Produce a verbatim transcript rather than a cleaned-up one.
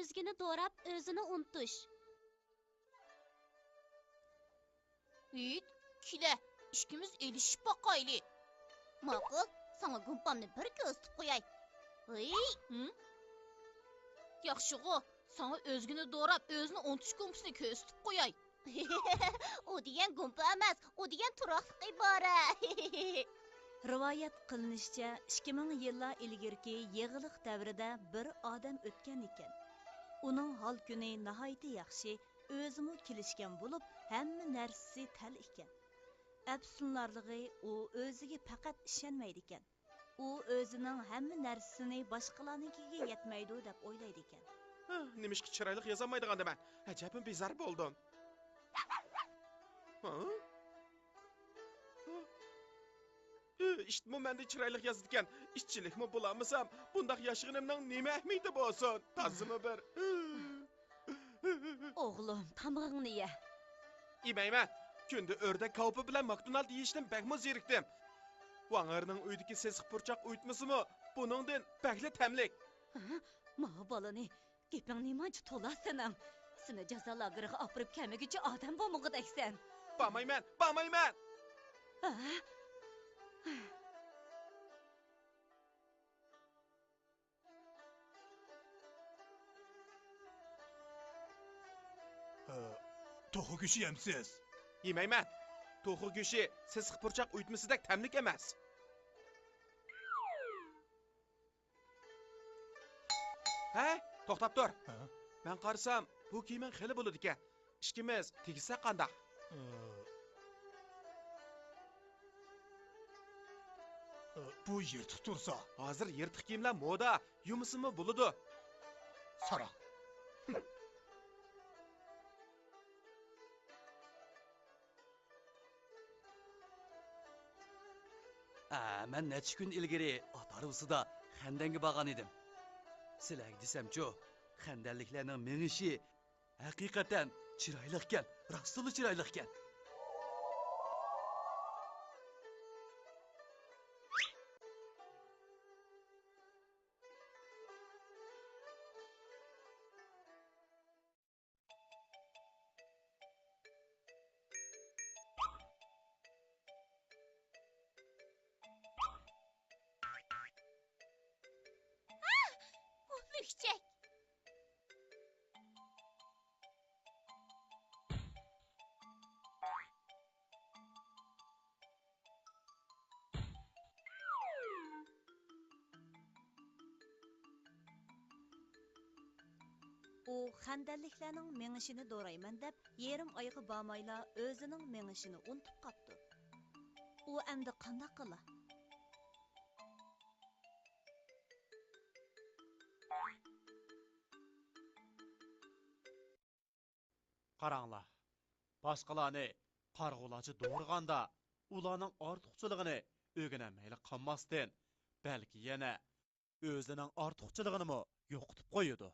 ئۆزگىنى دوراپ، ئۆزىنى ئۇنتۇش. ھېيت، كېلە، ئىككىمىز ئېلىشىپ باقايلى. ماقۇل، ساڭا گۇمپامنى بىر كۆرسىتىپ قوياي. ھېي! ھىم؟ ياخشىغۇ، ساڭا ئۆزگىنى دوراپ، ئۆزىنى ئۇنتۇش گۇمپىسىنى كۆرسىتىپ قوياي. ئۇ دېگەن گۇمپا ئەمەس، ئۇ دېگەن تۇراقلىق ئىبارە. رىۋايەت قىلىنىشىچە، ئىككى مىڭ يىللار ئىلگىرىكى يېغىلىق دەۋرىدە بىر ئادەم ئۆتكەن ئىكەن. ئۇنىڭ ھال-كۈنى ناھايىتى ياخشى، ئۆزىمۇ كېلىشكەن بولۇپ، ھەممە نەرسىسى تەل ئىكەن. ئەپسۇسلىنارلىقى، ئۇ ئۆزىگە پەقەت ئىشەنمەيدىكەن. ئۇ ئۆزىنىڭ ھەممە نەرسىسىنى باشقىلارنىڭكىگە يەتمەيدۇ دەپ ئويلايدىكەن. ھە، نېمىشقا چىرايلىق يازالمايدىغاندىمەن؟ ئەجەبمۇ بىزار بولدۇم. ھە؟ ھە؟ ئىتمۇ مەندىن چىرايلىق يازىدىكەن. ئىتچىلىكمۇ بولالمىسام، بۇنداق ياشىغىنىمنىڭ نېمە ئەھمىيىتى بولسۇن؟ تازىمۇ بىر. ئوغلۇم، تامىقىڭنى يە. يېمەيمەن. كۈندە ئۆردەك كاۋىپى بىلەن ماكدونالد يېيىشتىن بەكمۇ زېرىكتىم. ۋاڭئېرنىڭ ئۆيىدىكى سېسىق پۇرچاق ئۇيۇتمىسىمۇ بۇنىڭدىن بەكلا تەملىك. ھە؟ ماۋۇ بالىنى، گېپىڭ نېمانچە تولا سېنىڭ؟ سېنى جازا لاگېرىغا ئاپىرىپ كەلمىگۈچە ئادەم بولمىغۇدەكسەن. بارمايمەن، بارمايمەن! ھە؟ ھە، توخۇ گۆشى يەمسىز؟ يېمەيمەن. توخۇ گۆشى سېسىق پۇرچاق ئۇيۇتمىسىدەك تەملىك ئەمەس. ھە، توختاپ تۇر. ھە؟ مەن قارىسام، بۇ كىيىمىڭ خېلى بولىدىكەن. ئىككىمىز تېگىشسەك قانداق؟ ئى، ئى، بۇ يىرتىق تۇرسا. ھازىر يىرتىق كىيىملەر مودا، يۇمىسىمۇ بولىدۇ. ساراڭ. ئە، مەن نەچچە كۈن ئىلگىرى ئات ھارۋىسىدا خەندەنگە بارغان ئىدىم. سىلەرگە دېسەمچۇ، خەندەنلىكلەرنىڭ مېڭىشى ھەقىقەتەن چىرايلىقكەن، راستتىنلا چىرايلىقكەن. ئاھ، ئۇ مۈكچەك. ئۇ خەندەنلىكلەرنىڭ مېڭىشىنى دورايمەن دەپ، يېرىم ئايغا بارمايلا ئۆزىنىڭ مېڭىشىنى ئۇنتۇپ قاپتۇ. ئۇ ئەمدى قانداق قىلا؟ قاراڭلار، باشقىلارنى قارىغۇلارچە دورىغاندا، ئۇلارنىڭ ئارتۇقچىلىقىنى ئۆگىنەلمەيلا قالماستىن، بەلكى يەنە ئۆزىنىڭ ئارتۇقچىلىقىنىمۇ يوقىتىپ قويىدۇ.